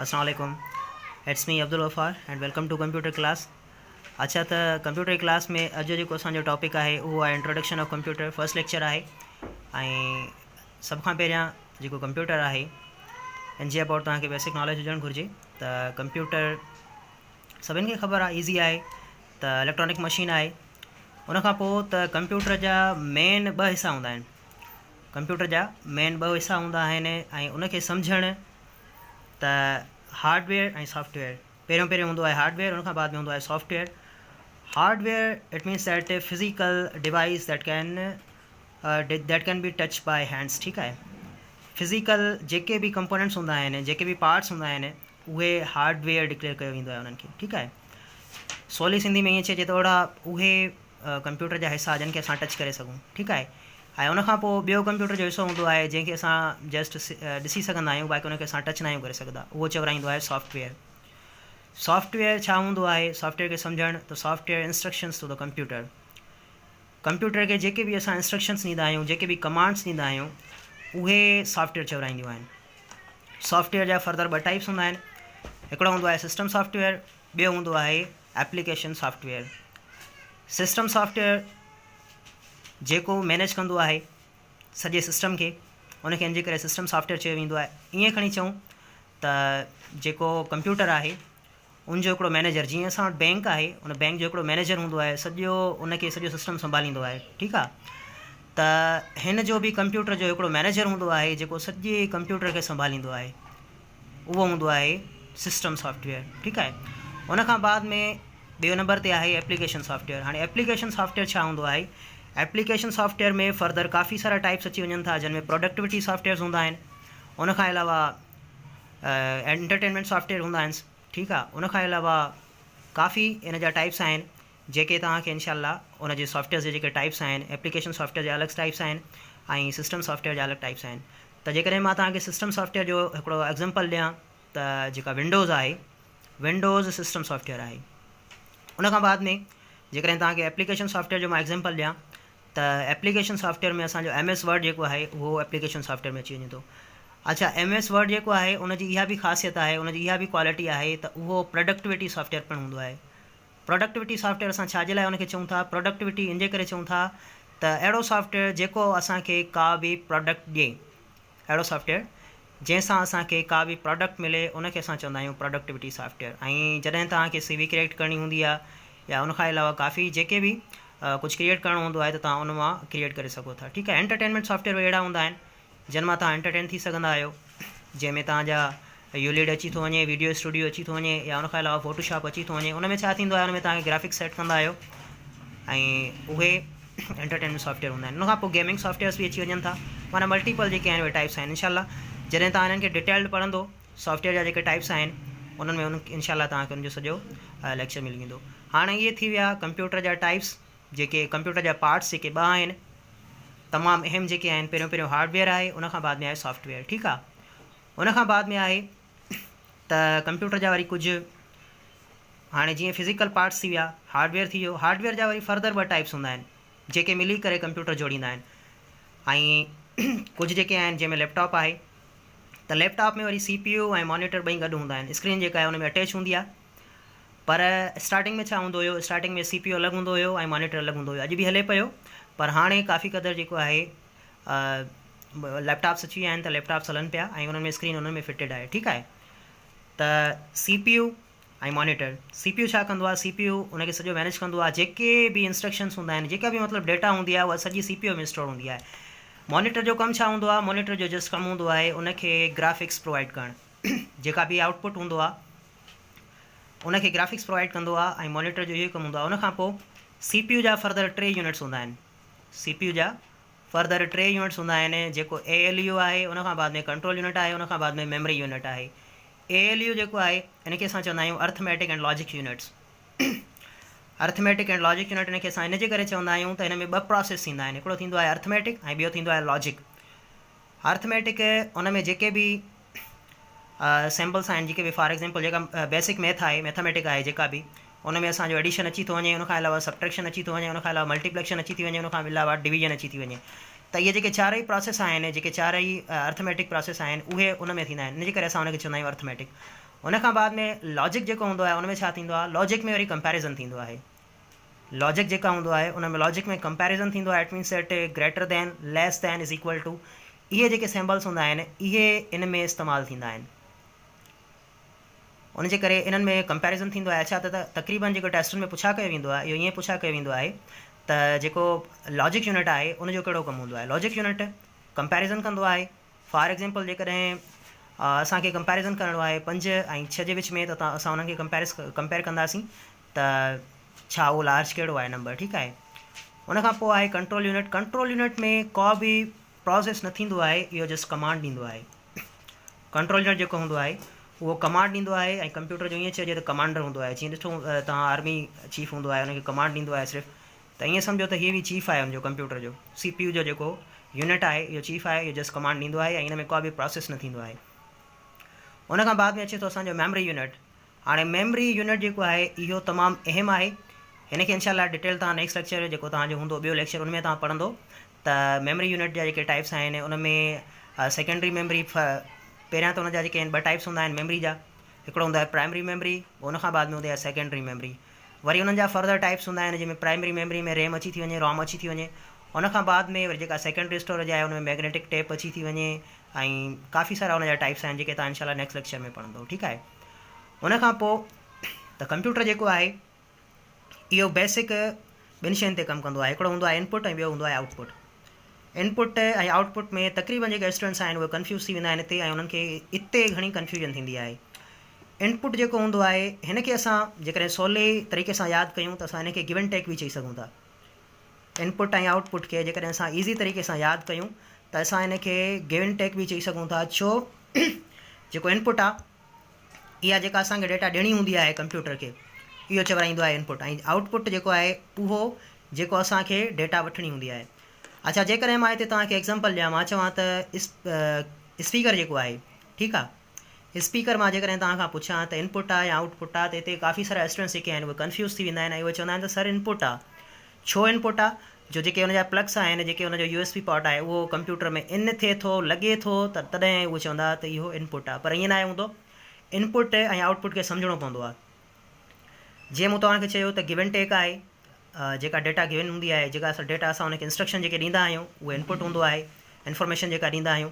اسلام عليڪم it's me Abdul Ghaffar and welcome to computer class اڇا ته ڪمپيوٽر ڪلاس ۾ اڄ جيڪو اسان جو ٽاپڪ آهي اهو آهي introduction of computer first lecture آهي ۽ سڀ کان پهريان جيڪو ڪمپيوٽر آهي ان جي ابائوٽ توهان کي بيسڪ ناليج هجڻ گهرجي ته ڪمپيوٽر سڀن کي خبر آهي ايزي آهي ته اليڪٽرانڪ مشين آهي ان کان پوء ته ڪمپيوٽر جا مين ٻه حصا هوندا آهن ڪمپيوٽر جا مين ٻه حصا هوندا آهن ۽ ان کي سمجهڻ ته هارڊ ويئر ۽ سافٽ ويئر پهريون پهريون هوندو آهي هارڊ ويئر ان کان بعد ۾ هوندو آهي software. Hardware it means that physical device that can that can be touch by hands ٺيڪ آهي فزيڪل جيڪي به ڪمپوننٽس هوندا آهن جيڪي به پارٽس هوندا آهن اهي هارڊ ويئر ڊڪليئر ڪيو ويندو آهي انهن کي ٺيڪ آهي سولي سنڌي ۾ ائين چئجي ته اهڙا اهي ڪمپيوٽر جا حصا جن کي اسان ٽچ ڪري سگهون ٺيڪ آهي ۽ ان کان پوء ٻيو ڪمپيوٽر جو حصو هوندو آهي جنهن کي اسان جسٽ ڏسي سگهندا آهيون باقي ان کي اسان ٽچ ناهيون ڪري سگهندا اهو چورائيندو آهي سافٽ ويئر سافٽ ويئر ڇا هوندو آهي سافٽ ويئر کي سمجهڻ ته software instructions to the computer computer کي جيڪي به اسان انسٽرڪشنس ڏيندا آهيون جيڪي به ڪمانڊس ڏيندا آهيون اهي سافٽ ويئر چورائينديون آهن سافٽ ويئر جا فردر ٻه ٽائپس هوندا آهن هڪڙو هوندو آهي سسٽم سافٽ ويئر ٻيو هوندو آهي application soft ware system soft ware جيڪو مينيج ڪندو آهي سڄي سسٽم کي ان کي ان جي ڪري سسٽم سافٽ ويئر چيو ويندو آهي ائين کڻي چئون ته جيڪو ڪمپيوٽر آهي ان جو هڪڙو مينيجر جيئن اسان وٽ بينڪ آهي ان بينڪ جو هڪڙو مينيجر هوندو آهي سڄو ان کي سڄو سسٽم سنڀاليندو آهي ٺيڪ آهي ته هن جو به ڪمپيوٽر جو هڪڙو مينيجر هوندو آهي جيڪو سڄي ڪمپيوٽر کي سنڀاليندو آهي اهو هوندو آهي سسٽم سافٽ ويئر ٺيڪ آهي ان کان بعد ۾ ٻيو نمبر تي آهي ايپليڪيشن سافٽ ويئر هاڻي ايپليڪيشن سافٽ ويئر ڇا هوندو آهي ايپليڪيشن سافٽ ويئر ۾ فردر ڪافي سارا ٽائپس اچي وڃن ٿا جن ۾ پروڊڪٽوٽي سافٽ ويئرز هوندا آهن ان کان علاوه انٽرٽينمينٽ سافٽ ويئر هوندا آهن ٺيڪ آهي ان کان علاوه ڪافي ان جا ٽائپس آهن جيڪي توهان کي انشاء الله ان جي سافٽ ويئرز جا جيڪي ٽائپس آهن ايپليڪيشن سافٽ ويئر جا الڳ ٽائپس آهن ۽ سسٽم سافٽ ويئر جا الڳ ٽائپس آهن ته جيڪڏهن مان توهان کي سسٽم سافٽ ويئر جو هڪڙو ايگزامپل ڏيان ته جيڪا ونڊوز آهي ونڊوز سسٽم سافٽ ويئر آهي ان کان بعد ۾ جيڪڏهن توهان کي ايپليڪيشن سافٽ ويئر جو مان ايگزامپل ڏيان ته ايپليڪيشن سافٽ ويئر ۾ اسان جو ايم ايس ورڊ جيڪو آهي اهو ايپليڪيشن سافٽ ويئر ۾ اچي وڃي ٿو اڇا ايم ايس ورڊ جيڪو آهي ان جي اها به خاصيت آهي ان جي اها به ڪوالٽي آهي ته اهو پروڊڪٽوٽي سافٽ ويئر پڻ هوندو آهي پروڊڪٽوٽي سافٽ ويئر اسان ڇا جي لاء ان کي چئون ٿا؟ پروڊڪٽوٽي ان جي ڪري چئون ٿا ته اهڙو سافٽ ويئر جيڪو اسان کي ڪا به پروڊڪٽ ڏئي، اهڙو سافٽ ويئر جنهن سان اسان کي ڪا به پروڊڪٽ ملي ان کي اسان چوندا آهيون پروڊڪٽوٽي سافٽ ويئر ۽ جڏهن توهان کي سي وي ڪريئيٽ ڪرڻي هوندي آهي يا ان کان علاوه ڪافي جيڪي به ڪجهه ڪريئيٽ ڪرڻو هوندو آهي ته توهان ان مان ڪريئيٽ ڪري سگهو ٿا ٺيڪ آهي انٽرٽينمينٽ سافٽ ويئر به اهڙا هوندا آهن جن مان توهان انٽرٽين ٿي سگهندا آهيو جنهن ۾ توهان جا يوليڊ اچي ٿو وڃي ويڊيو اسٽوڊيو اچي ٿو وڃي يا ان کان علاوه فوٽو شاپ اچي ٿو وڃي ان ۾ ڇا ٿيندو آهي ان ۾ توهان کي گرافڪس سيٽ ڪندا آهيو ۽ اهي انٽرٽينمينٽ سافٽويئر هوندا آهن ان کان پوء گيمنگ سافٽويئرس به اچي وڃن ٿا معنيٰ ملٽيپل جيڪي آهن اهي ٽائپس آهن انشاء الله جڏهن توهان انهن کي ڊيٽيلڊ پڙهندو سافٽويئر جا جيڪي ٽائپس آهن انهن ۾ انشاء الله توهان کي ان جو سڄو ليڪچر ملي ويندو هاڻي اهي ٿي ويا ڪمپيوٽر جا ٽائپس جيڪي ڪمپيوٽر جا پارٽس جيڪي ٻه آهن تمام اهم جيڪي آهن پهريون پهريون هارڊ ويئر آهي ان کان بعد ۾ آهي سافٽ ويئر ٺيڪ آهي ان کان بعد ۾ آهي ته ڪمپيوٽر جا وري ڪجهه هاڻي جيئن فزيڪل پارٽس ٿي ويا هارڊ ويئر ٿي ويو هارڊ ويئر جا وري فردر ٻه ٽائپس هوندا آهن جيڪي ملي ڪري ڪمپيوٽر جوڙيندا آهن ۽ ڪجهه جيڪي آهن جنهن ۾ ليپ ٽاپ آهي ته ليپ ٽاپ ۾ وري سي پي يو ۽ مانيٽر ٻئي گڏ هوندا آهن اسڪرين جيڪا آهي ان ۾ اٽيچ هوندي آهي پر اسٽارٽنگ ۾ ڇا هوندو هيو اسٽارٽنگ ۾ سي پي يو الڳ هوندو هيو ۽ مانيٽر الڳ هوندو هيو اڄ به هلي پيو پر هاڻي ڪافي قدر جيڪو آهي ليپ ٽاپس اچي ويا آهن ته ليپ ٽاپس هلن پيا ۽ انهن ۾ اسڪرين انهن ۾ فٽيڊ آهي ٺيڪ آهي ته C P U ۽ monitor C P U ڇا ڪندو آهي سي پي يو ان کي سڄو مينيج ڪندو آهي جيڪي به انسٽرڪشنس هوندا آهن جيڪا به مطلب ڊيٽا هوندي آهي اها سڄي سي پي يو ۾ اسٽور هوندي آهي مانيٽر جو ڪم ڇا هوندو آهي مانيٽر جو جسٽ ڪم هوندو آهي ان کي گرافڪس پرووائڊ ڪرڻ جيڪا به آئوٽ پٽ هوندو آهي ان کي گرافڪس پرووائيڊ ڪندو آهي ۽ مانيٽر جو اهو ئي ڪم هوندو آهي ان کان پوء سي پي يو جا فردر ٽي يونٽس هوندا آهن سي پي يو جا فردر ٽي يونٽس هوندا آهن جيڪو اي ايل يو آهي ان کان بعد ۾ ڪنٽرول يونٽ آهي ان کان بعد ۾ ميموري يونٽ آهي اي ايل يو جيڪو آهي ان کي اسان چوندا آهيون arithmetic and logic units arithmetic and logic unit ان کي اسان ان جي ڪري چوندا آهيون ته هن ۾ ٻه پراسيس ٿيندا آهن هڪڙو ٿيندو آهي ارٿميٽڪ ۽ ٻيو ٿيندو آهي لاجڪ ارٿميٽڪ ان ۾ جيڪي به سيمپلس آهن جيڪي به فار ايگزامپل جيڪا بيسڪ ميٿ آهي ميٿاميٽڪ آهي جيڪا به ان ۾ اسان جو ايڊيشن اچي ٿو وڃي ان کان علاوه سبٽريڪشن اچي ٿو وڃي ان کان علاوه ملٽيپليڪشن اچي ٿي وڃي ان کان علاوه ڊويزن اچي ٿي وڃي ته اهي جيڪي چارئي پراسيس آهن جيڪي چارئي ارٿميٽڪ پراسيس آهن اهي ان ۾ ٿيندا آهن ان جي ڪري اسان ان کي چوندا آهيون ارٿميٽڪ. ان کان بعد ۾ لاجڪ جيڪو هوندو آهي ان ۾ ڇا ٿيندو آهي لاجڪ ۾ وري ڪمپيريزن ٿيندو آهي. لاجڪ جيڪا هوندو آهي ان ۾ لاجڪ ۾ ڪمپيريزن ٿيندو آهي it means that greater than less than is equal to اهي جيڪي سيمبلس هوندا آهن اهي ان ۾ استعمال ٿيندا آهن ان جي ڪري انهن ۾ ڪمپيريزن ٿيندو آهي اڇا ته تقريبن جيڪو ٽيسٽن ۾ پڇا ڪيو ويندو آهي اهو ائين پڇا ڪيو ويندو آهي ته جيڪو لاجڪ يونٽ آهي ان جو ڪهڙو ڪم هوندو آهي لاجڪ يونٽ ڪمپيريزن ڪندو آهي فار ايگزيمپل جيڪڏهن اسان کي ڪمپيريزن ڪرڻو آهي پنج ۽ ڇهه جي وچ ۾ ته اسان انهن کي ڪمپيرس ڪمپيئر ڪنداسين ته ڇا اهو لارج ڪهڙو آهي نمبر ٺيڪ آهي ان کان پوء آهي ڪنٽرول يونٽ ڪنٽرول يونٽ ۾ ڪو به پروسيس نه ٿيندو آهي اهو جسٽ ڪمانڊ ڏيندو آهي ڪنٽرول يونٽ جيڪو هوندو آهي اهو ڪمانڊ ڏيندو آهي ۽ ڪمپيوٽر جو ائين چئجي ته ڪمانڊر هوندو آهي جيئن ڏٺو توهان آرمي چيف هوندو آهي ان کي ڪمانڊ ڏيندو آهي صرف ته ائين سمجهو ته هي به چيف آهي ان جو ڪمپيوٽر جو سي پي يو جو جيڪو يونٽ آهي اهو چيف آهي اهو جسٽ ڪمانڊ ڏيندو آهي ۽ ان ۾ ڪا به پراسيس نه ٿيندو آهي ان کان بعد ۾ اچي ٿو اسان جو ميموري يونٽ هاڻي ميموري يونٽ جيڪو آهي اهو تمام اهم آهي هن کي انشاء الله ڊيٽيل توهان نيڪسٽ ليڪچر جيڪو توهان جو هوندو ٻيو ليڪچر ان ۾ توهان پڙهندو ته ميموري يونٽ جا جيڪي ٽائپس آهن ان ۾ سيڪنڊري ميموري پهريان ته ان جا جيڪي آهن ٻه ٽائپس هوندا آهن ميموري جا هڪڙو هوندو آهي پرائمري ميموري ان کان بعد ۾ هوندي آهي سيڪنڊري ميموري وري انهن جا فرڌر ٽائپس هوندا آهن جنهن ۾ پرائمري ميموري ۾ ريم اچي ٿي وڃي روم اچي ٿي وڃي ان کان بعد ۾ وري جيڪا سيڪنڊري اسٽوريج آهي ان ۾ ميگنيٽڪ ٽيپ اچي ٿي وڃي ۽ ڪافي سارا ان جا ٽائپس آهن جيڪي توهان انشاء الله نيڪسٽ ليڪچر ۾ پڙهندو ٺيڪ آهي ان کان پوء ته ڪمپيوٽر جيڪو آهي اهو بيسڪ ٻن شين تي ڪم ڪندو آهي هڪڙو هوندو آهي انپٽ ۽ ٻيو هوندو آهي آئوٽ پٽ انپٽ ۽ آئوٽ پٽ ۾ تقريبن جيڪي اسٽوڊنٽس آهن اهي ڪنفيوز ٿي ويندا آهن اتي ۽ انهن کي اتي گهڻي ڪنفيوزن ٿيندي آهي انپٽ جيڪو هوندو آهي هن کي اسان جيڪڏهن سولي طريقي سان ياد ڪيون ته اسان هن کي گيو اينڊ ٽيڪ به چئي سگهون ٿا. انپٽ ۽ آئوٽ پٽ کي جيڪڏهن اسان ايزي طريقي سان ياد ڪيون ته اسان هن کي گيو اينڊ ٽيڪ به چئي سگهون ٿا ڇو جيڪو انپٽ آهي اها جيڪا اسان کي ڊيٽا ڏيڻي هوندي آهي ڪمپيوٽر کي اهو چورائيندو آهي انپٽ ۽ آئوٽ پٽ جيڪو آهي اهو جيڪو اسان کي ڊيٽا وٺڻي هوندي آهي اڇا جيڪڏهن مان هتي توهان کي ايگزامپل ڏيان مان چوان ته اسپيڪر جيڪو آهي ٺيڪ آهي اسپيڪر مان جيڪڏهن توهان کان پڇان ته انپٽ آ يا آئوٽ پٽ آ ته هتي ڪافي سارا اسٽوڊنٽس جيڪي آهن اهي ڪنفيوز ٿي ويندا آهن ۽ اهي چوندا آهن ته سر انپٽ آ ڇو انپٽ آ جو جيڪي ان جا پلگس آهن جيڪي ان جو يو ايس بي پورٽ آهي اهو ڪمپيوٽر ۾ ان ٿئي ٿو لڳي ٿو ته تڏهن اهي چوندا ته اهو انپٽ آ پر ائين ناهي هوندو انپٽ ۽ آئوٽ پٽ کي سمجهڻو پوندو آ جيئن مون توهان کي چيو ته گيون ٽيڪ آهي جيڪا ڊيٽا گيون هوندي آهي جيڪا اسان ڊيٽا اسان ان کي انسٽرڪشن جيڪي ڏيندا آهيون اهو انپٽ هوندو آهي انفارميشن جيڪا ڏيندا آهيون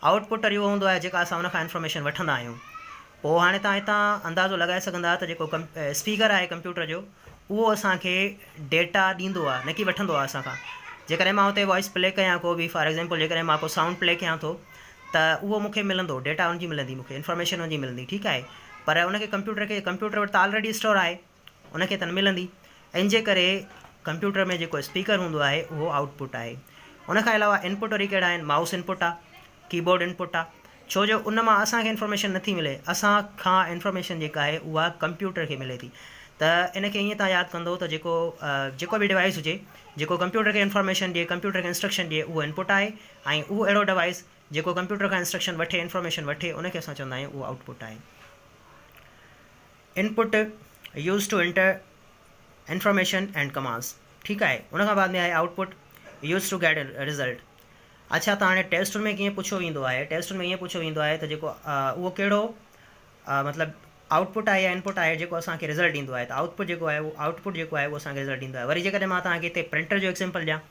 آئوٽ پٽ وري اهو هوندو آهي جيڪا اسان ان کان انفارميشن وٺندا آهيون پوء هاڻي توهان هتان اندازو لڳائي سگهندا ته جيڪو اسپيڪر آهي ڪمپيوٽر جو اهو اسان کي ڊيٽا ڏيندو آهي نه ڪي وٺندو آهي اسان کان جيڪڏهن مان اتي وائس پلي ڪيان ڪو به فار ايگزامپل جيڪڏهن مان ڪو سائونڊ پلي ڪيان ٿو ته اهو مون کي ملندو ڊيٽا ان جي ملندي مون کي انفارميشن ان جي ملندي ٺيڪ آهي پر ان کي ڪمپيوٽر کي ڪمپيوٽر وٽ ته آلريڊي اسٽور آهي ان کي ته نه ملندي ان جي ڪري ڪمپيوٽر ۾ جيڪو اسپيڪر هوندو آهي اهو آئوٽ پٽ آهي ان کان علاوه انپٽ وري ڪهڙا آهن مائوس انپٽ آهي ڪيبورڊ انپٽ آهي ڇو جو ان مان اسان کي انفارميشن نٿي ملي اسان کان انفارميشن جيڪا آهي اها ڪمپيوٽر کي ملي ٿي ته ان کي ائين تان ياد ڪندو ته جيڪو جيڪو به ڊوائس هجي جيڪو ڪمپيوٽر کي انفارميشن ڏئي ڪمپيوٽر کي انسٽرڪشن ڏئي اهو انپٽ آهي ۽ اهو اهڙو ڊوائس جيڪو ڪمپيوٽر کان انسٽرڪشن وٺي انفارميشن وٺي ان کي اسان چوندا آهيون اهو آئوٽ پٽ آهي. Input use to enter information and commands ٺيڪ آهي ان کان بعد ۾ آهي output use to get result اڇا ته هاڻي ٽيسٽن ۾ ڪيئن پڇيو ويندو آهي ٽيسٽن ۾ ائين پڇيو ويندو آهي ته جيڪو اهو ڪهڙو مطلب آئوٽ پٽ آهي يا انپٽ آهي جيڪو اسان کي رزلٽ ڏيندو آهي ته آئوٽ پٽ جيڪو آهي اهو آئوٽ پٽ جيڪو آهي اهو اسان کي رزلٽ ڏيندو آهي وري جيڪڏهن مان توهان کي هتي پرنٽر جو ايگزامپل ڏيان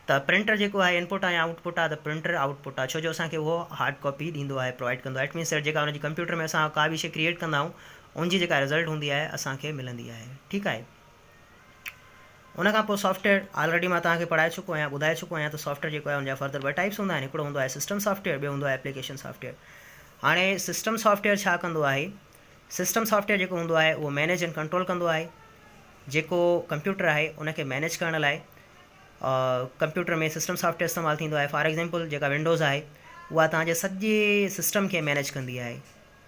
ته پرنٽر جيڪو آهي انپٽ آهي يا آئوٽ پٽ آهي ته پرنٽر آئوٽ پٽ آهي ڇو جو اسان کي اهو هارڊ ڪاپي ڏيندو آهي پرووائڊ ڪندو آهي it means جيڪا ان جي ڪمپيوٽر ۾ اسان ڪا به شي ڪريئيٽ ڪندا آهيون ان جي جيڪا رزلٽ هوندي آهي اسان کي ملندي آهي ٺيڪ آهي ان کان پوء سافٽ ويئر آلريڊي مان توهان کي پڙهائي چڪو آهيان ٻڌائي چڪو آهيان ته سافٽ ويئر جيڪو آهي ان جا فردر ٻه ٽائپس هوندا آهن هڪڙو هوندو آهي سسٽم سافٽ ويئر ٻيو هوندو آهي ايپليڪيشن سافٽ ويئر هاڻي سسٽم سافٽ ويئر ڇا ڪندو آهي سسٽم سافٽ ويئر جيڪو هوندو آهي اهو مينيج ۽ ڪنٽرول ڪندو آهي جيڪو ڪمپيوٽر آهي ان کي مينيج ڪرڻ لاء ڪمپيوٽر ۾ سسٽم سافٽ ويئر استعمال ٿيندو آهي فار ايگزامپل جيڪا ونڊوز آهي اها توهان جي سڄي سسٽم کي مينيج ڪندي آهي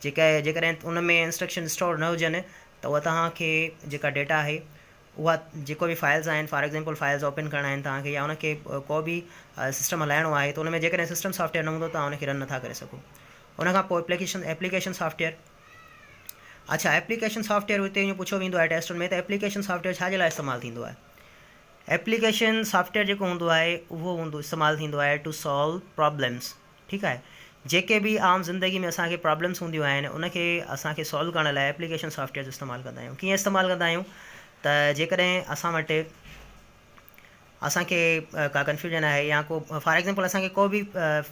جيڪا جيڪڏهن ان ۾ انسٽرڪشن اسٽور نه هجن ته اها توهان کي جيڪا ڊيٽا آهي اها جيڪو به فائلز آهن فار ايگزامپل فائلز اوپن ڪرڻا آهن توهان کي يا ان کي ڪو به سسٽم هلائڻو آهي ته ان ۾ جيڪڏهن سسٽم سافٽ ويئر نه هوندو توهان ان کي رن نٿا ڪري سگهو ان کان پوء ايپليڪيشن ايپليڪيشن سافٽ ويئر اڇا ايپليڪيشن سافٽ ويئر هتي ائين پڇيو ويندو آهي ٽيسٽن ۾ ته ايپليڪيشن سافٽ ويئر ڇا جي لاء استعمال ٿيندو آهي ايپليڪيشن سافٽ ويئر جيڪو هوندو آهي اهو هوندو استعمال ٿيندو آهي ٽو سالو پرابلمس ٺيڪ آهي. جيڪي به عام زندگي ۾ اسان کي پرابلمس هونديون آهن ان کي اسان کي سالو ڪرڻ لاء ايپليڪيشن سافٽويئر جو استعمال ڪندا آهيون. ڪيئن استعمال ڪندا آهيون ته جيڪڏهن اسان وٽ اسان کي ڪا ڪنفيوزن آهي يا ڪو فار ايگزامپل اسان کي ڪو به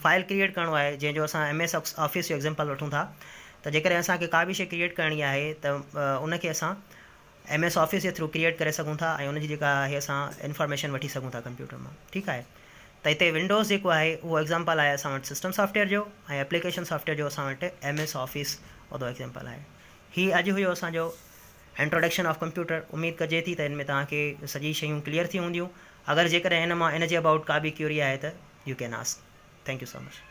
فائل ڪريئيٽ ڪرڻو آهي جنهن جو اسان ايم ايس آفيس جو ايگزامپل وٺون ٿا ته جيڪڏهن اسان کي ڪا به شي ڪريئيٽ ڪرڻي آهي ته ان کي اسان ايم ايس آفيس جي ٿرو ڪريئيٽ ڪري سگهون ٿا ۽ ان جي جيڪا آهي اسان انفارميشن وٺي سگهون ٿا ڪمپيوٽر مان ٺيڪ آهي ته هتي ونڊوز جيڪو آهي اهو ايگزامپل آهي اسان وٽ سسٽم سافٽويئر جو ۽ ايپليڪيشن سافٽويئر جو اسان وٽ ايم ايس آفيس اهو ايگزامپل آهي. هي اڄ هيو اسان جو انٽروڊڪشن آف ڪمپيوٽر اميد ڪجي ٿي ته ان ۾ توهان کي سڄي شيون ڪليئر ٿي هونديون اگر جيڪڏهن ان مان ان جي ابائوٽ ڪا به ڪيوري آهي ته you can ask thank you so much.